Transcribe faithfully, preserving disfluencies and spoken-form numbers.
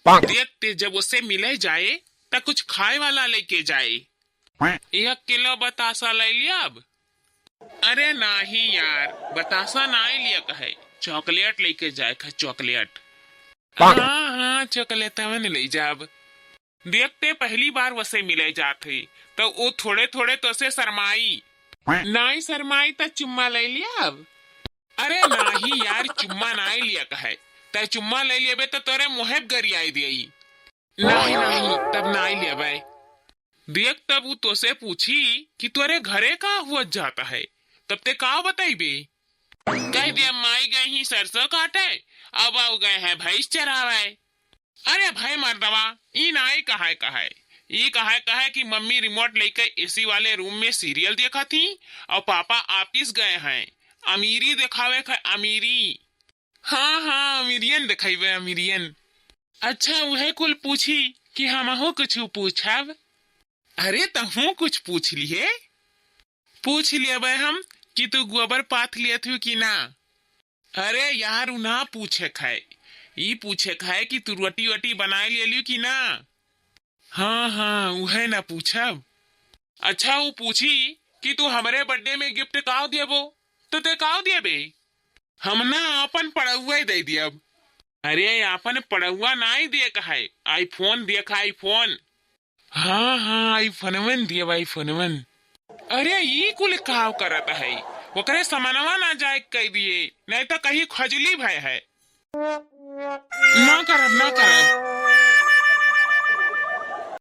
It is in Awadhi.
देख, ते जब उससे मिले जाए, त कुछ खाए वाला लेके जाए। एक किलो बतासा ले लिया अब। अरे नाही यार, बतासा नाही लिया कहे, चॉकलेट लेके जाए कहे, चॉकलेट। हाँ, हाँ, चॉकलेट हवन ले जाब। देख, ते पहली बार वसे मिले जात है, तो वो थोड़े थोड़े तो से शर्माई। नाही शर्माई, त चुम्मा ले लिया अब। अरे नाही यार, चुम्मा नाही लिया कहे, त चुम्मा ले लेबे, त तोरे मुँहे गरियाई दियई। नाही, नाही, तब नाही लेबे। देख, तब उ तोसे पूछी कि तोरे घरे का हुआ जाता है, तब ते का बताइबे? कह दिया, माई गई ही सरसों काटे, अब आऊ गए हैं भैंस चरावे। अरे भाई मर्दवा, ई नाई कहाय कहाय, ई कहाय कहाय कि मम्मी रिमोट लेके एसी वाले रूम में सीरियल देखा थी और पापा ऑफिस गए हैं। अमीरी दिखावे का अमीरी। हाँ, हाँ, अमीरियन दिखाइबे, अमीरियन। अच्छा, उहे कुल पूछी कि हमहू कुछ पूछब? अरे, तहूँ कुछ पूछ लिहे। पूछ लेबे हम कि तू गोबर पाथ लेत हू कि ना। अरे यार, उ ना पूछे खाए, ई पूछे खाए कि तू रोटी वोटी बनाए लेलियो कि ना। हाँ, हाँ, उहे ना पूछब। अच्छा, उ पूछी कि तू हमरे बर्थडे में गिफ्ट काव देबो, तो ते काव देबे? हम ना आपन पड़ौआ दे दियब। अरे, आपन पड़ौआ नाई दिए कहे, आईफोन दिए कहे, आईफोन। हाँ, हाँ, आईफोनवन दिए, आईफोनवन। अरे, ई कुल काव करत है, ओकरे समनवा ना जाए कह दिए, नहीं तो कहीं खजली भय है। ना करब, ना करब।